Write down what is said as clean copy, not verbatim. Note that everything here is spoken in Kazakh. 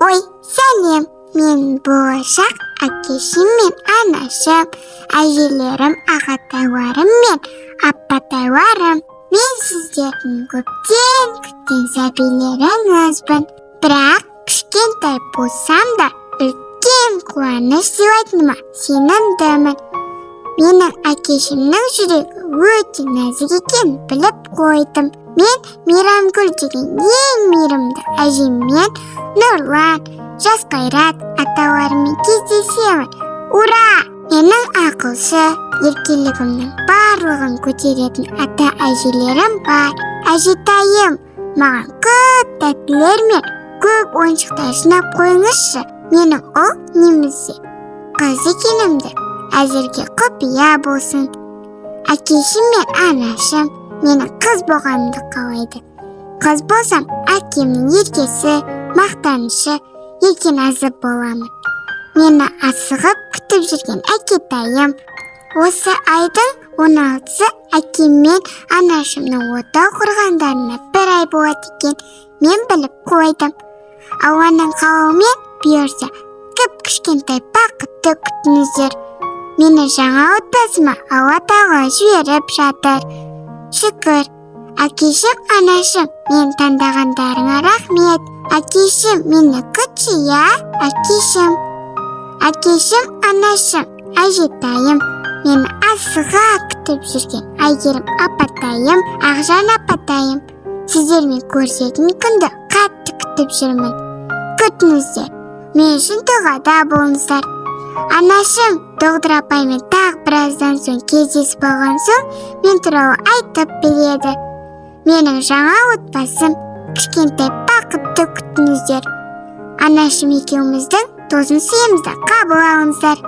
Ой, сәлем! Мен болашақ әкешім мен анашым, әжелерім, ағатайларым мен апатайларым. Мен сіздердің көптен күткен сәбилеріңізбін. Бірақ кішкентай болсам да, үлкен қуаныш сыйлайтыныма сенімдімін. Менің әкешімнің жүрегі өте нәзік екенін біліп қойдым. Мен Мейрамгүл деген ең мейірімді әжеммен, Нұрлан, Жас Қайрат аталарыммен кездесемін. Ура! Менің ақылшы, еркелігімнің барлығын көтеретін ата әжелерім бар. Әжетайым, маған көп тәттілер мен көп ойыншықтар жинап қойыңызшы. Менің ұл немесе қыз екенімді әзірге құпия болсын. Әкешім мен анашым менің қыз болғанымды қалайды. Қыз болсам, әкемнің еркесі, мақтанышы, еркеназы боламын. Мені асығып күтіп жүрген әкетайым. Осы айдың 16-сы әкем мен анашымның отау құрғандарына бір ай болады екен, мен біліп қойдым. Алланың қалауымен, бұйырса, кіп-кішкентай бақытты күтіңіздер. Мені жаңа отбасыма Алла Тағала жіберіп жатыр. Шүкір. Әкешім, анашым, мені таңдағандарыңа рахмет. Әкешім, мені күтші, иә, әкешім. Әкешім, анашым, әжетайым, мені асыға күтіп жүрген Әйгерім апатайым, Ақжан апатайым. Сіздермен көрісетін күнді қатты күтіп жүрмін. Күтіңіздер. Мен үшін дұғада болыңыздар. Анашым, доктор апаймен тағы біраздан соң кездесіп алған соң, мен туралы айтып береді. Менің жаңа отбасым, кішкентай бақытты күтіңіздер. Анашым екеуміздің тосын сыйымызды қабыл алыңыздар.